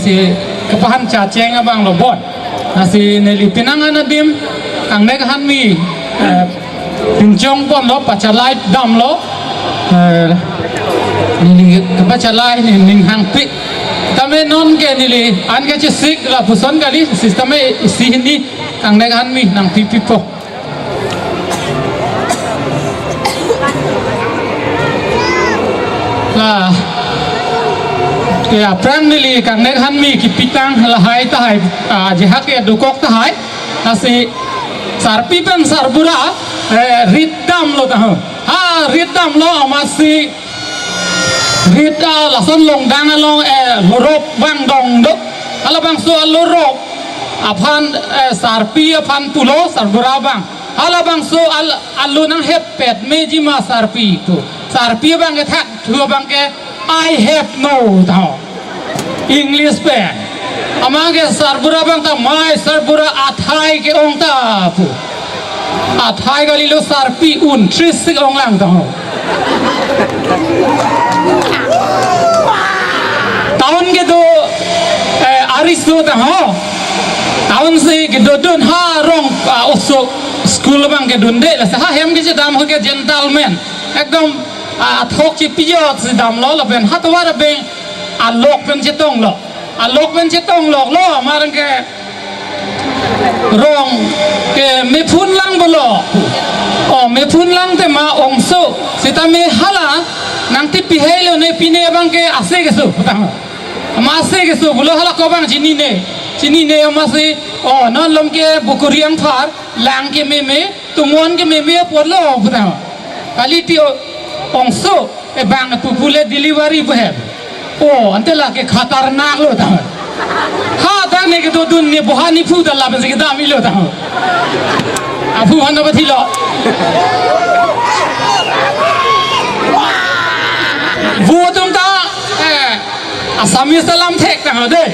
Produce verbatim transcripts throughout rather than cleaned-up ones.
Si kepahan chacheng abang lo bon. Lasi neli penang an adim kangnek hanmi, eh, pinchong ponlo, pachalai damlo, eh, neli kepachalai ni ning hangpi. Tame non ke neli an kachesik lapuson kali, sitame isi hini kangnek hanmi nangpipipo. La, ya, aphrang neli kangnek hanmi kipitang lahai tahai, ah, jehak ya dokok tahai. Lasi sarpi pen sarbura, eh, rit damlo taho. Ha, rit damlo amatsi rit, ah, lason longdang along, eh, lorop vangdong do. Halabangso alorop aphan, eh, sarpi aphan pulo sarbura abang. Halabangso al-, alo nanghepet meji ma sarpi pu. Sarpi abang ke thak thu abang ke, "I have no," taho. English pen. Amat ke sarbura abang ta, "My sarbura, athai ke-ong ta," pu. Athai kalilo, sarpi un tris sik ong lang taho. Town kedo, eh, aris do taho. Town si kedodun ha rong, ah, oso school abang kedunde, lasi ha hem kechedam ke gentleman. Ekdom, ah, athok chepijot si damlo lapen ha tovar abeng alok pen chetonglo. Alok pen chetongloklo, amat ke rong ke mephun lang pulo. O, mephun lang te ma ongso. Sitame hala nangtipi helo ne pine abang ke ase keso. Amat ase keso pulo, hala ko abang chinine. Chinine amatsi, o, non lom ke bukuri angphar, lang ke meme, tumon ke meme pulo puta. Kali ti o-, ongso, e bang pupule delivery pu hem. O, ante lake khatarnak lo ta. Ha, ta ne kedodun ne boha ne phu ta lapen si kedam ilo ta. Aphu han na bathilo. Vo atum ta, eh, Assamese ta lamthek taho de.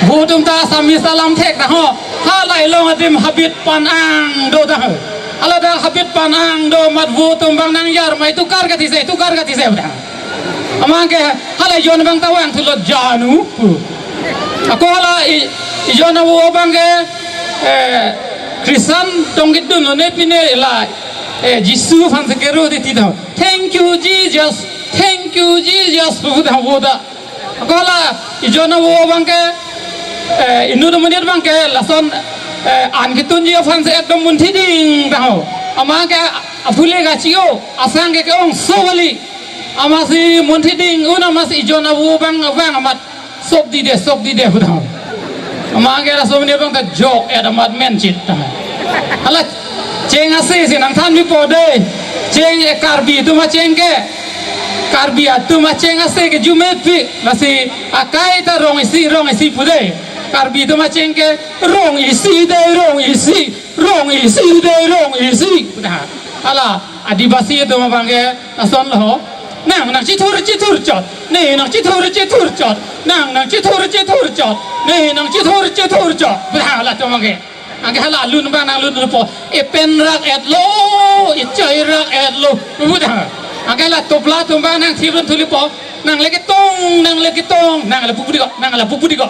Vo atum ta Assamese ta lamthek taho. Halai along adim habit pan-ang do taho. Hala ta habit pan-ang do amat vo atum abang nang yar mai tukar kathi se, tukar kathi se ta. Amat ke hala ejon abang ta vangthulo janu. Ako hala e-, ejon avo abang ke, eh, Christian tong kedunlo ne pine la, eh, Jisu aphan si kero de ti taho. "Thank you, Jesus. Thank you, Jesus," pu taho vo ta. Ako hala ejon avo abang ke, eh, inut amonit abang ke lason, eh, an ketunji aphan si ekdom munthi ding taho. Amat ke aphu le kachi-o, asang ke ke-ongso kali. Amatsi munthi ding un amatsi ejon avo abang, abang amat sop dide, sop dide pu taho. Amat ke laso amonit abang ta jok-et amat menchit taho. Hala cheng ase si nangthan pipo de. Cheng e Karbi atum acheng ke. Karbi atum acheng ase ke arjumepik. Lasi akai ta rong isi, rong isi pu de. Karbi atum acheng ke rong isi de, rong isi, rong isi de, rong isi pu taho. Hala Adivasi atum abang ke lason lo ho. Nang nangchethur chethur chot. Ne nangchethur chethur chot. Nang nangchethur chethur chot. Ne nangchethur chethur chot. Pu taho latum abang ke. Anke hala alun abang nanglun po. Epen rak-etlo, echoi rak-etlo. Pu taho. Anke la tobla atum abang nangthip dun thuli po. Nang le ketong, nang le ketong, nang le pupu di ko, nang le pupu di ko.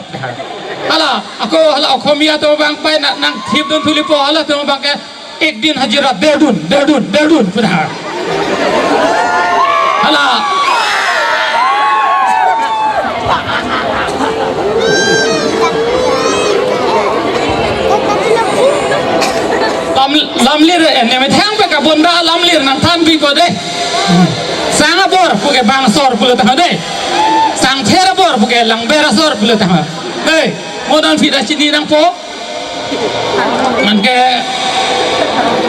Hala, ako hala Oxomiya atum abang pai nang, nangthip dun thuli po, halatum abang ke ek din hajira der dun, der dun, der dun pu taho. Hala. Lam, lamlir, eh, ne methang pe kabonda lamlir nangthan pipo de. Sang abor pu ke bang asor pulo taho de. Sang ther abor pu ke langber asor pulo taho. Hei, modern fida chini nangpo. Anke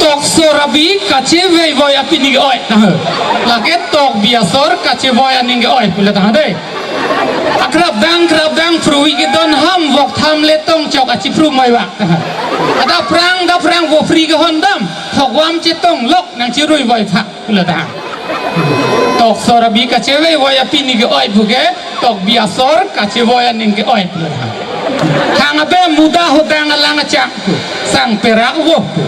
toksor abi kachevei voi apini ke-oi taho. Lake tokbi asor kachevoi aning ke-oi pulo taho de. Akrapdang krapdang phrui kedon ham vok tham le tongchok achipru mai vak taho. Ada prang da prang vo phri kehondam. Thokvam chetonglok nangchirui voi phak pulo taho. Toksor abi kachevei voi apini ke-oi pu ke, tokbi asor kachevoi aning ke-oi pulo taho. Thang abe muda hodang alang achak pu, sang perak vo pu.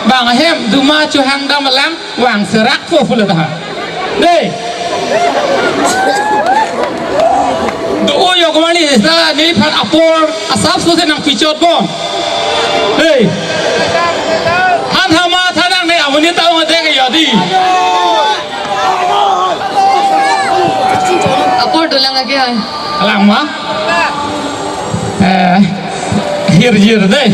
Bang ahem duma chohang dam alang, vang serak vo pulo taho. Dei. Do-o Yogmani sa neliphan apor asap sose nangpichot bom. Hei. Han hama thanang ne amonit ta ong ate ke yodi. Apor dolang lagi hai. Alang ma? Eh, hirjir dei.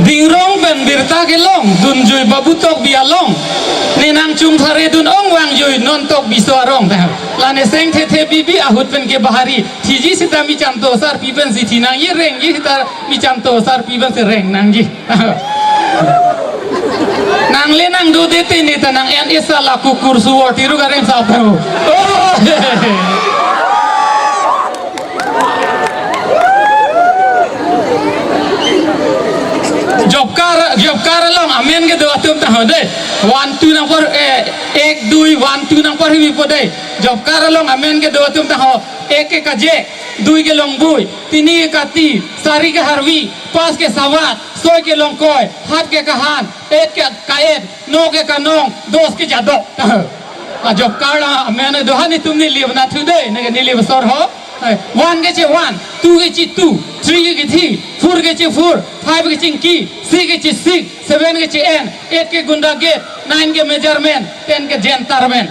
Dingrong pen birta kelong, dunjui babu Tokbi along. Nenang chungthare dun ong vangjui, non Tokbi so arong. La neseng thethe bibi ahut pen ke bahari. Thiji sita mi chamto sarpi pensi thi nangji, rengji sita mi chamto sarpi pensi reng nangji. Nangle nangdode te ne ta nang en esa la kukur suwor tiru kareng sap ho. Oh! Job card, job card along amen kedo atum ta ho dei. One, two nangpor, eh, ek, dui, one, two nangpor himi po dei. Job card along amen kedo atum ta ho. Ek ke kajek, dui ke longbui, tini ke kati, sari ke harvi, pas ke savat, soi ke longkoi, hat ke kahan, et ke ka-et, no ke kanong, dos ke jadok. A job card amen do han itum neli bana thu dei, ne neli basor ho. Eh, one ke che one, two ke che two, three ke che three, four ke che four, five ke chingki, six ke che six, seven ke che en, eight ke gunda gate, nine ke measurement, ten ke gentleman.